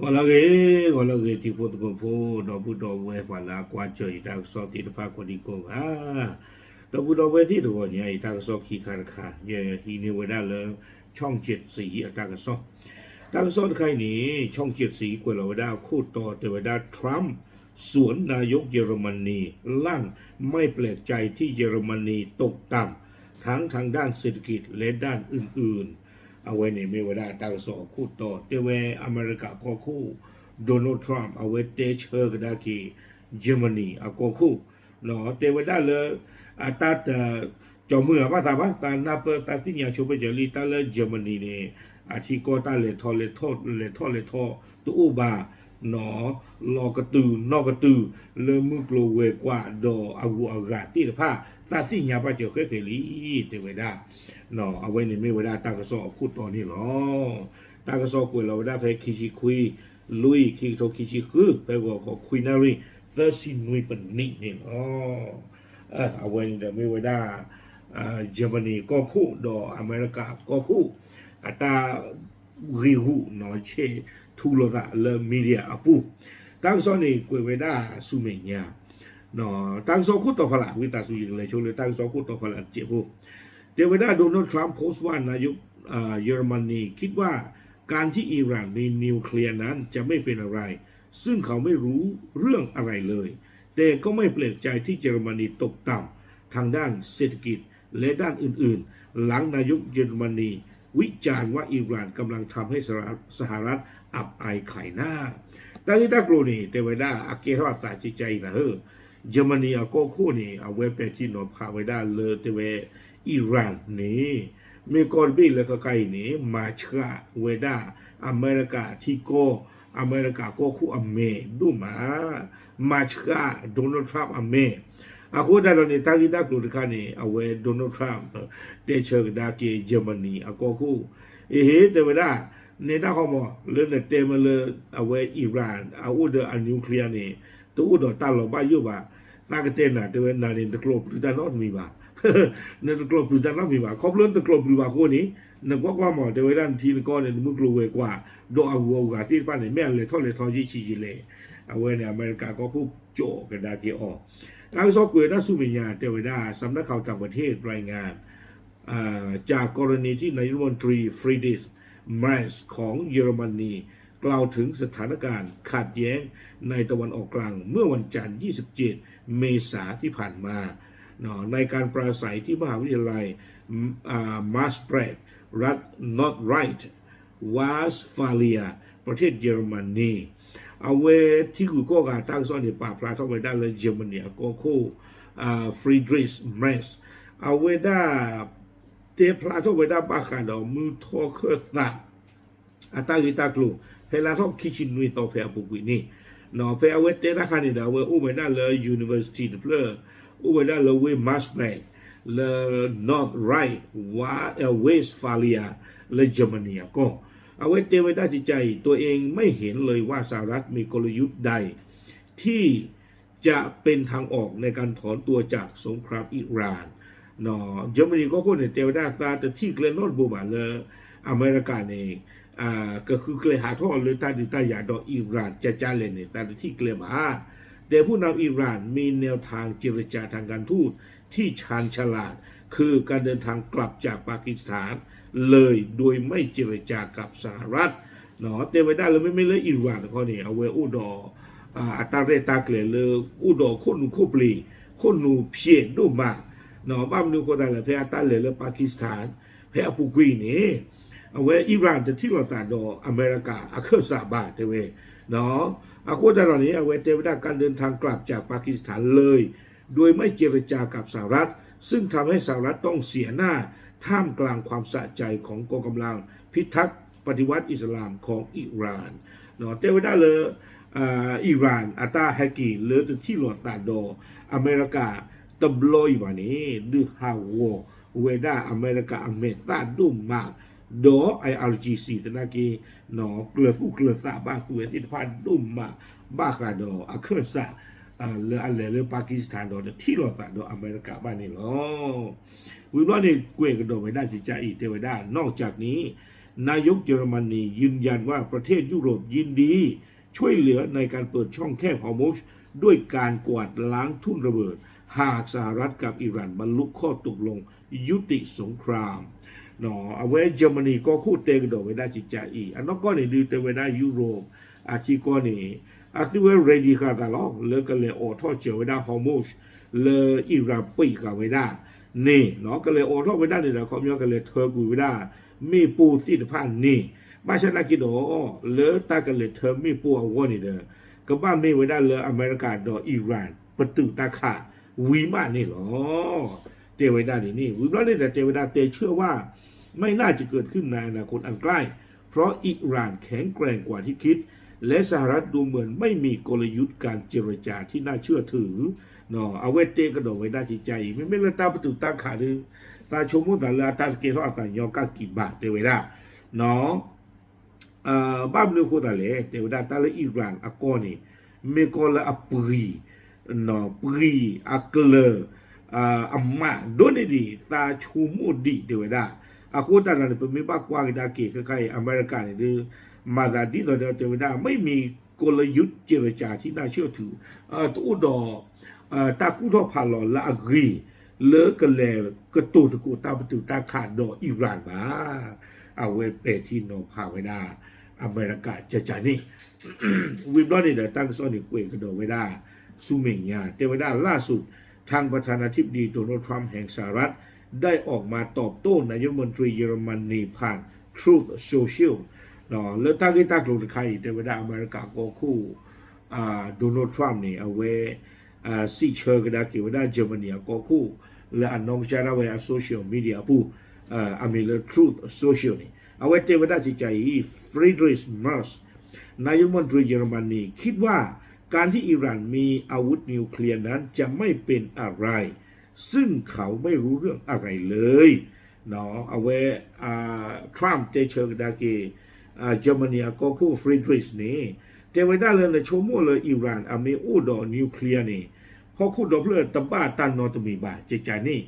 ဂီၤလၢအဂ့ၤ, ဂီၤလၢအဂ့ၤ ထံဖိသကိးဖိ ဒီပုၢ်ဒီဝဲၢ်ပှၤလၢအကွၢ်စၢၤယတၢ်ကစီၣ်သ့ၣ်တဖၣ်ကိးဒံကိးဂၤ, ဒီပုၢ်ဒီဝဲၢ်သ့ၣ်တဂီၤညါအံၤ တၢ်ကစီၣ်ခံခါတခါ ယဟံးန့ၢ်ဝဲဒၣ်လၢ ช่องเจ็ดสี အတၢ်ကစီၣ်, တၢ်ကစီၣ်တခါအံၤန့ၣ် ช่องเจ็ดสี ကွဲးလီၤဝဲဒၣ်အခိၣ်တီတဲဝဲဒၣ် Trump สวนนายกเยอรมนีลั่น ไม่แปลกใจที่เยอรมนีตกต่ำ ทั้งทางด้านเศรษฐกิจและด้านอื่นๆ အဝဲန့ၣ်မ့ၢ်ဝဲဒၣ်တၢ်ကစီၣ်အခိၣ်တီ တဲဝဲအမဲရကၤကီၢ်ခိၣ် Donald Trump အဝဲတဲဆၢကဒါက့ၤ Germany အကီၢ်ခိၣ်, တဲဝဲဒၣ်လၢ အတၢ်တ ကၠီမုၢ်အဘၣ်သးဘၣ် သးနၢ်ပၢၢ်သးသ့ၣ်ညါဆိပာ်စၢၤလံ တၢ်လၢ Germany န့ၣ် အထံကီၢ်တၢ်လဲၤထီၣ်လဲၤထီၣ်လဲၤထီၣ်လဲၤထီၣ်တအိၣ်ဘၣ် လီၤကတုၤနီၢ်ကတုၤ လၢမုၢ်ကျိၤဝဲၤကွာ်ဒီးအဂုၤအဂၤသ့ၣ်တဖၣ် သးသ့ၣ်ညါပာ်စၢၤဃဲဃဲလံ တဲဝဲဒၣ်, အဝဲန့ၣ်မ့ၢ်ဝဲဒၣ်တၢ်ကစီၣ်အခိၣ်တီန့ၣ်လီၤ. တၢ်ကစီၣ်ကွဲးလီၤဝဲဒၣ်ဖဲခံဆံခွံ လွံၢ် ခံကထိခံဆံဃု ဖဲဂီၤခီခွံနၣ်ရံၣ် သၢဆံနွံပနံးန့ၣ်လီၤ. အဝဲန့ၣ်ဒီးမ့ၢ်ဝဲဒၣ် Germany ကီၢ်ခိၣ်ဒီးအမဲရကၤကီၢ်ခိၣ် အတၢ်ဂ့ၢ်ဂူာ်နီၤ ဆဲးထူလိာ်သးလၢ media အပူၤ, တၢ်ကစီၣ်န့ၣ်ကွဲးဝဲဒၣ်ဆူမဲာ်ညါ, တၢ်ကစီၣ်ခိၣ်တီဖီလာ် ဝံသးစူၤယကလဲၤဆိလၢတၢ်ကစီၣ်ခိၣ်တီဖီလာ်တစဲးဖိ, တဲဝဲဒၣ် Donald Trump post ว่า นายก เยอรมนีคิดว่า การที่อิหร่านมีนิวเคลียร์ นั้น จะไม่เป็นอะไร ซึ่งเขาไม่รู้เรื่องอะไรเลย แต่ก็ไม่แปลกใจที่เยอรมนีตกต่ำทางด้านเศรษฐกิจและด้านอื่นๆ หลังนายกเยอรมนีวิจารณ์ว่าอิหร่านกำลังทำให้สหรัฐอับอายขายหน้า တၢ်ဂ့ၢ်တၢ်ကျိၤန့ၣ် တဲဝဲဒၣ်အကဲထီၣ်အသးကကါအံၤနၤဧၢ, Germany အကီၢ်ခိၣ်န့ၣ် အဝဲပဲာ်ထံနီၤဖးဝဲဒၣ်လၢတဲဝဲ Iran န့ၣ် မ့ၢ်ကီၢ်တဘ့ၣ်လၢခဲခါအံၤန့ၣ် မၤဆှးဝဲဒၣ် အမဲရကၤထံကီၢ် အမဲရကၤကီၢ်ခိၣ်အမဲာ်ဒိၣ်မး, မၤဆှး Donald Trump အမဲာ်, အဃိသတးဒီးန့ၣ် တၢ်ဂ့ၢ်တၢ်ကျိၤတခါန့ၣ် အဝဲ Donald Trump တဲဆၢကဒါက့ၤ Germany အကီၢ်ခိၣ်, အဟ့ တဲဝဲဒၣ် နဲဒၣ်ဃီမး လၢနတဲမ့ၢ်လၢ အဝဲ Iran အအိၣ်ဒီးအ nuclear န့ၣ် တအိၣ်ဒီးတၢ်လီၤဘၣ်ယိၣ်ဘၣ်, သးကတဲနၤ တဲဝဲနၤန့ၣ် နတကျိးပျုၤတၢ်နီတမံၤဘၣ်, နတကျိးပျုၤတၢ်နီတမံၤဘၣ်, ခီဖျိနတကျိးပျုၤဘၣ်အဃိန့ၣ် နကွၢ်ကွၢ်မး တဲဝဲဒၣ်နထံနကီၢ်န့ၣ် နမုၢ်ကျိၤဝဲၤကွာ် ဒီးအဂုၤအဂၤသ့ၣ်တဖၣ်န့ၣ် မ့ၢ်အလဲၤထီၣ်လဲၤထီယဲၢ်ဆံယဲၢ်လဲၣ်, အဝဲန့ၣ် အမဲရကၤကီၢ်ခိၣ်ကၠီၣ်ကဒါက့ၤအီၤ, တၢ်ကစီၣ်ကွဲးတၢ်ဆူမဲာ်ညါ တဲဝဲဒၣ် สำนักข่าวต่างประเทศรายงาน จากกรณีที่นายกรัฐมนตรีฟรีดริช เมร์ซของเยอรมนีกล่าวถึงสถานการณ์ขัดแย้งในตะวันออกกลางเมื่อวันจันทร์ ยี่สิบเจ็ด เมษาที่ผ่านมา ในการปราศรัยที่มหาวิทยาลัย Maastricht รัฐ Nordrhein-Westphalia ประเทศเยอรมนี အဝဲထံဂုၤကီၢ်ဂၤတၢ်ကစီၣ်န့ၣ် ပာ်ဖျါထီၣ်ဝဲဒၣ်လၢ Germany အကီၢ်ခိၣ် Friedrich Merz အဝဲဒၣ် တဲဖျါထီၣ်ဝဲဒၣ်ဘၣ်ဃးဒီးမုၢ်ထီၣ်ခၢၣ်သး အတၢ်ဂ့ၢ်တၢ်ကျိၤ ဖဲလါထီၣ်ခံဆံနွံသီဖဲအပူၤကွံာ်န့ၣ်, ဖဲအဝဲတဲတၢ်ခါန့ၣ်ဒီး အဝဲအိၣ်ဝဲဒၣ်လၢ university တဖျၢၣ်, အိၣ်ဝဲဒၣ်လၢဝ့ၢ် Maastricht လၢ Nordrhein-Westphalia လၢ Germany အကီၢ်, အဝဲတဲဝဲဒၣ်ကကါအံၤ ตัวเองไม่เห็นเลยว่าสหรัฐมีกลยุทธ์ใดที่ จะเป็นทางออกในการถอนตัวจากสงครามอิหร่าน Germany ကီၢ်ခိၣ်န့ၣ် တဲဝဲဒၣ်သးတထံၣ်ကျဲနီတဘိဘၣ်လၢ အမဲရကၤန့ၣ် ကဃုကျဲဟးထီၣ်လၢတၢ်ဒုးတၢ်ယၤဒီး Iran ကကါလဲၣ်န့ၣ် သးတထံၣ်ကျဲဘၣ်, แต่ผู้นำอิหร่านมีแนวทางเจรจากับสหรัฐ คือการเดินทางกลับจากปากีสถานเลยโดยไม่เจรจากับสหรัฐ တဲဝဲဒၣ်လၢ မ့မ့ၢ်လၢ Iran တခီန့ၣ် အဝဲအိၣ်ဒီး အတၢ်ရဲၣ်တၢ်ကျဲၤလၢ အိၣ်ဒီးခိၣ်နူာ်ခိၣ်ပျ့ၤ ခိၣ်နူာ်ဖျဲးဒိၣ်မး, ဘၣ်မနုၤအဃိသတးလဲၣ် ဖဲအတၢ်လဲၤလၢ Pakistan ဖဲအပူၤကွံာ်အံၤန့ၣ် အဝဲ Iran တထံၣ်လိာ်သးဒီးအမဲရကၤအခၢၣ်စးဘၣ်တဲဝဲ, အဃိသတးဒီးန့ၣ် အဝဲတဲဝဲဒၣ် การเดินทางกลับจากปากีสถานเลย โดยไม่เจรจากับสหรัฐ ซึ่งทำให้สหรัฐต้องเสียหน้าท่ามกลางความสะใจของกองกำลังพิทักษ์ปฏิวัติอิสลามของอิหร่าน တဲဝဲဒၣ်လၢ Iran အတၢ်ဟဲက့ၤလၢတထံၣ်လိာ်သးဒီးအမဲရကၤတဘျီအံၤဘၣ်န့ၣ် ဒုးဟးဂီၤဝဲဒၣ်အမဲရကၤအမဲာ်သၣ်ဒိၣ်မး ဒီး IRGC သနာ်က့ ကျၢၤသူၣ်ကျၢၤသးဘၣ်သုဝဲသ့ၣ်တဖၣ်ဒိၣ်မး ဘၣ်ဃးဒီးအခၢၣ်စး လၢအလဲၤလၢ Pakistan ဒီးတထံၣ်လိာ်သးဒီးအမဲရကၤဘၣ်န့ၣ်လီၤ. ဝံၤဘျီန့ၣ် ကွဲးကဒီးဝဲဒၣ်ကကါအံၤ တဲဝဲဒၣ် นอกจากนี้ นายกเยอรมนียืนยันว่าประเทศยุโรปยินดีช่วยเหลือในการเปิดช่องแคบฮอร์มุซด้วยการกวาดล้างทุ่นระเบิด หากสหรัฐกับอิหร่านบรรลุข้อตกลงยุติสงคราม အဝဲ Germany ကီၢ်ခိၣ်တဲကဒီးဝဲဒၣ်ကကးအံၤ အနီၢ်ကီၢ်န့ၣ်ဒုးတဲဝဲဒၣ် Europe အထံကီၢ်န့ၣ် အသုဝဲ ready ဃာ်သးလီၤ လၢကလဲၤအိးထီၣ်စၢၤဝဲဒၣ် Hormuz လၢ Iran ပံးဃာ်ဝဲဒၣ်န့ၣ် ကလဲၤအိးထီၣ်ဝဲဒၣ်န့ၣ်ဒီး ခီပညီကလဲၤထၢကွံာ်ဝဲဒၣ် မ့ၣ်ပိၢ်သ့ၣ်တဖၣ်န့ၣ် ဘၣ်ဆၣ်သနာ်က့ဒီး လၢတၢ်ကလဲၤထၢမ့ၣ်ပိၢ်အဂီၢ်န့ၣ်ဒီး ကဘၣ်မ့ၢ်ဝဲဒၣ်လၢအမဲရကၤဒီး Iran ပတုာ်တၢ်ခးဝံၤမးန့ၣ်လီၤ. တဲဝဲဒၣ်န့ၣ်န့ၣ် ဝံၤဘျီန့ၣ်ဒီးတဲဝဲဒၣ် แต่เชื่อว่าไม่น่าจะเกิดขึ้นในอนาคตอันใกล้ เพราะอิหร่านแข็งแกร่งกว่าที่คิด และสหรัฐดูเหมือนไม่มีกลยุทธ์การเจรจาที่น่าเชื่อถือ အဝဲတဲကဒီးဝဲဒၣ်ကကးအံၤ မ့မ့ၢ်လၢတၢ်ပတုာ်တၢ်ခးဒီး သးဆိကမိၣ်သးလၢအတၢ်တကဲထီၣ်အသးညီကၣ်ကံးဘၣ် တဲဝဲဒၣ် ဘၣ်မနုၤအဃိသတးလဲၣ် တဲဝဲဒၣ်တၢ်လၢ Iran အကီၢ်န့ၣ် မ့ၢ်ကီၢ်လၢအပှံၤ ပှံၤအကျၢၤ အမးဒိၣ်န့ၢ်ဒံး သးဆိကမိၣ်ဒံး တဲဝဲဒၣ်. အဃိသတးဒီးန့ၣ် ပမ့ၢ်ဘၣ်ကွၢ်ကဒါက့ၤ ခဲခါအံၤ အမဲရကၤန့ၣ်ဒီး မၤသးဒ်သိးဒီးတဲဝဲဒၣ် ไม่มีกลยุทธ์เจรจาที่น่าเชื่อถือ တအိၣ်ဒီး တၢ်ကူၣ်ထီၣ်ဖးလီၤလၢအဂ့ၤ လၢကလဲၤကတိၤသကိးတၢ်ပတုာ်တၢ်ခးဒီး Iran ဘၣ်. အဝဲပဲာ်ထံနီၤဖးဝဲဒၣ် အမဲရကၤကကးန့ၣ် ဝံၤဘျီန့ၣ်ဒီး တၢ်ကစီၣ်န့ၣ်ကွဲးကဒီးဝဲဒၣ် ဆူမဲာ်ညါ တဲဝဲဒၣ် ล่าสุด ทางประธานาธิบดีโดนัลด์ทรัมป์แห่งสหรัฐได้ออกมาตอบโต้นายกรัฐมนตรีเยอรมนีผ่าน Truth Social လၢတၢ်ဂ့ၢ်တၢ်ကျိၤတခါအံၤ တဲဝဲဒၣ်အမဲရကၤကီၢ်ခိၣ် Donald Trump န့ၣ် အဝဲ စံးဆၢကဒါက့ၤဝဲဒၣ် Germany အကီၢ်ခိၣ် လၢအနီၢ်ကစၢ်ဒၣ်ဝဲအ social media အပူၤ အမံၤလၢ Truth Social န့ၣ် အဝဲတဲဝဲဒၣ်ကကးအံၤ Friedrich Merz นายกรัฐมนตรีเยอรมนีคิดว่าการที่อิหร่านมีอาวุธนิวเคลียร์นั้นจะไม่เป็นอะไร ซึ่งเขาไม่รู้เรื่องอะไรเลย အဝဲ Trump တဲဆၢကဒါက့ၤ Germany အကီၢ်ခိၣ် Friedrich န့ၣ် တဲဝဲဒၣ်လၢ နဆိကမိၣ်လၢ Iran အမ့ၢ်အိၣ်ဒီး nuclear န့ၣ် ဟီၣ်ခိၣ်ဒီဖျၢၣ်တဘၣ်တၢ်နီတမံၤဘၣ် ကကးန့ၣ်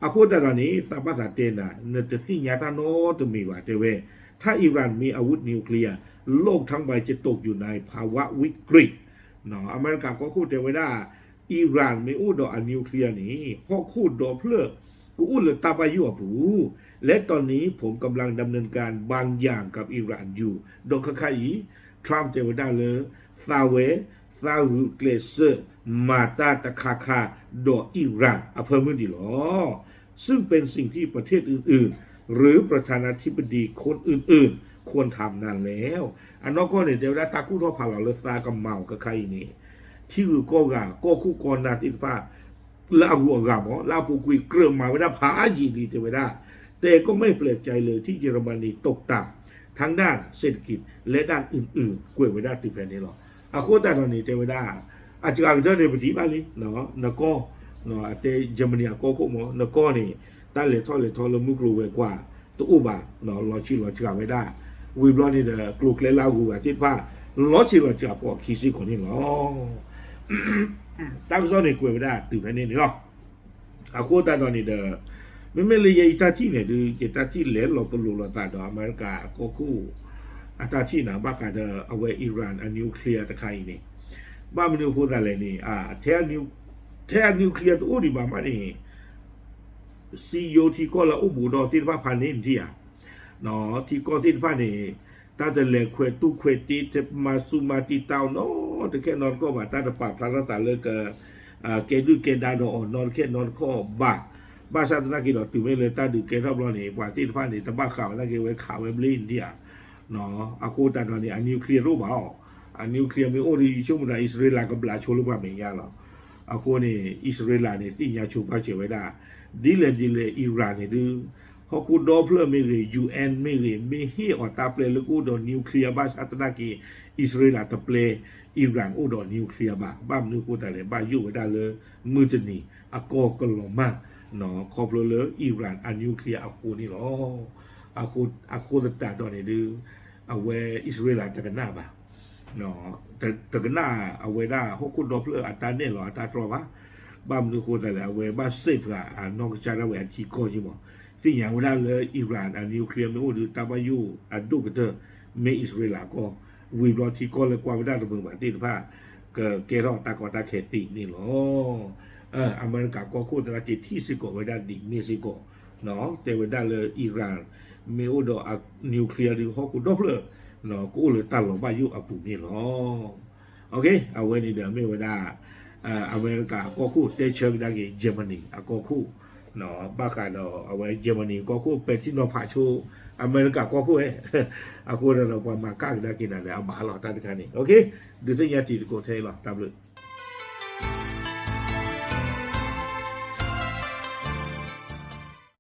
အဃိသတးဒီးန့ၣ် သးဘၣ်သးတဲနၤ နတသ့ၣ်ညါတၢ်နီတမံၤဘၣ် တဲဝဲ ถ้าอิหร่านมีอาวุธนิวเคลียร์ โลกทั้งใบจะตกอยู่ในภาวะวิกฤต အမဲရကၤကီၢ်ခိၣ်တဲဝဲဒၣ် Iran မ့ၢ်အိၣ်ဒီးအ nuclear န့ၣ် ဟီၣ်ခိၣ်ဒီဖျၢၣ် ကအိၣ်လၢတၢ်ဘၣ်ယိၣ်အပူၤ และตอนนี้ผมกำลังดำเนินการบางอย่างกับอิหร่านอยู่ ဒီးခဲခါအံၤ Trump တဲဝဲဒၣ်လၢ သးဝဲ သးဂုာ်ကျဲးစၢး မၤတၢ်တခါခါ ဒီး Iran အဖၢမုၢ်ဒံးလီၤ ซึ่งเป็นสิ่งที่ประเทศอื่นๆ หรือประธานาธิบดีคนอื่นๆ ควรทำนานแล้ว အနီၢ်ကီၢ်န့ၣ် တဲဝဲဒၣ်တၢ်ကူၣ်ထီၣ်ဖးလီၤလၢသးကမၤအီၤခဲခါအံၤန့ၣ် ထံဂုၤကီၢ်ဂၤ ကီၢ်ခိၣ်ကီၢ်နၢ်သ့ၣ်တဖၣ် လၢအဂုၤအဂၤမး လၢအပူၤကွံာ်ကြၢးမၤဝဲဒၣ်ဖးယံာ်လံ တဲဝဲဒၣ် แต่ก็ไม่แปลกใจเลยที่เยอรมนีตกต่ำทั้งด้านเศรษฐกิจและด้านอื่นๆ ကွဲးဝဲဒၣ်တုၤဖဲန့ၣ်လီၤ. အဃိသတးဒီးန့ၣ် တဲဝဲဒၣ် အစှၤကတၢၢ်န့ၣ် ပထံၣ်ဘၣ်လံ နကီၢ် အတဲ Germany အကီၢ်ခိၣ်မး နကီၢ်န့ၣ် တၢ်လဲၤထီၣ်လဲၤထီလၢမုၢ်ကျိၤဝဲၤကွာ် တအိၣ်ဘၣ် လီၤဆံးလီၤစှၤဝဲဒၣ် ဝံၤဘျီန့ၣ်ဒီး ကျိၤကျဲလၢအဂုၤအဂၤသ့ၣ်တဖၣ် လီၤဆံးလီၤစှၤပိာ်ခံစ့ၢ်ကီးန့ၣ်လီၤ. တၢ်ကစီၣ်န့ၣ်ကွဲးဝဲဒၣ်တုၤဖဲန့ၣ်န့ၣ်လီၤ. အဃိသတးဒီးန့ၣ်ဒီး မ့မ့ၢ်လၢယဲယတၢ်ထံၣ်န့ၣ်ဒုး ယတၢ်ထံၣ်လဲၤလီၤပလိာ်လိာ်သးဒီးအမဲရကၤကီၢ်ခိၣ် အတၢ်ထံၣ်နၤ ဘၣ်ဃးဒီးအဝဲ Iran အ nuclear တခါအံၤန့ၣ် ဘၣ်မနုၤအဃိသတးလဲၣ်န့ၣ် ထဲအ nuclear တအိၣ်ဒံးဘၣ်မးန့ၣ် စံယိထံကီၢ်လၢအအိၣ်ဘူးဒီးသ့ၣ်တဖၣ်ဖးန့ၣ်နထံၣ်ဧါ ထံကီၢ်သ့ၣ်တဖၣ်န့ၣ် တၢ်တလဲၤခွဲးတူၢ်ခွဲးတ့ တမၤဆူၣ်မၤတံာ်တာ်အီၤနီတခဲနီတခီၣ်ဘၣ် တၢ်တပာ်ဖျါထီၣ်သးလၢက ကဲဒုၣ်ကဲဒါဒီးအီၤနီတခဲနီတခီၣ်ဘၣ်. ဘၣ်ဆၣ်သနာ်က့ဒီး တုၤမ့ၢ်လၢတၢ်ဒုးကဲထီၣ်ဘျီန့ၣ် ပှၤသ့ၣ်တဖၣ်န့ၣ် တဘၣ်ဃးဝဲသနာ်က့ ဝဲခးဝဲဘျ့နထံၣ်ဧါ အဃိသတးဒီးန့ၣ် အ nuclear တအိၣ်ဘၣ်အီၤ, အ nuclear မ့ၢ်အိၣ်ဒီး ယဆိကမိၣ်သး အံၣ်စရ့လးကဘျးဆိလၢပှၤမဲာ်ညါလီၤ. အဃိန့ၣ် အံၣ်စရ့လးန့ၣ် သ့ၣ်ညါဆိပာ်စၢၤဝဲဒၣ် ဒ်လဲၣ်ဒ်လဲၣ် Iran န့ၣ်ဒုး ဟီၣ်ခိၣ်ဒီဖျၢၣ်မ့ၢ်ဂ့ၤ UN မ့ၢ်ဂ့ၤ မ့ၢ်ဟ့ၣ်အီၤတၢ်ပျဲလၢကအိၣ်ဒီး nuclear ဘၣ်ဆၣ်သနာ်က့ အံၣ်စရ့လးတပျဲ Iran အိၣ်ဒီး nuclear ဘၣ်. ဘၣ်မနုၤအဃိသတးလဲၣ် ဘၣ်ယိၣ်ဝဲဒၣ်လၢ မုၢ်တနံၤအကီၢ်ကလီၤမၢ် ခီဖျိလၢ Iran အ nuclear အဃိန့ၣ်လီၤ. အဃိသတးဒီးန့ၣ်ဒုး အဝဲအံၣ်စရ့လးတကနၣ်ဘၣ် တကနၣ်အဝဲဒၣ်ဟီၣ်ခိၣ်ဒီဖျၢၣ်အတၢ်နဲၣ်လီၤအတၢ်တြီဘၣ်. ဘၣ်မနုၤအဃိသတးလဲၣ် အဝဲဘၣ် safe ဃာ်အနီၢ်ကစၢ်ဒၣ်ဝဲအထံကီၢ်က့မး. သ့ၣ်ညါဝဲဒၣ်လၢ Iran အ nuclear မ့ၢ်အိၣ်ဒီး တၢ်ဘၣ်ယိၣ်အဒိၣ်ကတၢၢ် မ့ၢ်အံၣ်စရ့လးကီၢ်, ဝံၤဘျီထံကီၢ်လၢကွၢ်ဝဲဒၣ်တမုာ်ဘၣ်သ့ၣ်တဖၣ် ကကဲထီၣ်တၢ်ကီတၢ်ခဲသ့န့ၣ်လီၤ. အမဲရကၤကီၢ်ခိၣ်သနာ်က့ထံၣ်စ့ၢ်ကီးဝဲဒၣ်ဒ်န့ၣ်စ့ၢ်ကီး, တဲဝဲဒၣ်လၢ Iran မ့ၢ်အိၣ်ဒီးအ nuclear ဒီးဟီၣ်ခိၣ်ဒီဖျၢၣ် ကအိၣ်လၢတၢ်လီၤဘၣ်ယိၣ်အပူၤန့ၣ်လီၤ. အဝဲန့ၣ်ဒီးမ့ၢ်ဝဲဒၣ် အမဲရကၤအကီၢ်ခိၣ်တဲဆၢကဒါက့ၤ Germany အကီၢ်ခိၣ်, ဘၣ်ဃးဒီးအဝဲ Germany အကီၢ်ခိၣ် ပဲာ်ထံနီၤဖးဆိ အမဲရကၤကီၢ်ခိၣ်ဝဲ, အဃိဒီးပှၤမၤကၣ်ကဒါက့ၤနၤဒီးအမၤလီၤတၢ်တခါန့ၣ်, ဒုးသ့ၣ်ညါတံၤသကိးထဲအံၤလီၤ. တၢ်ဘျုး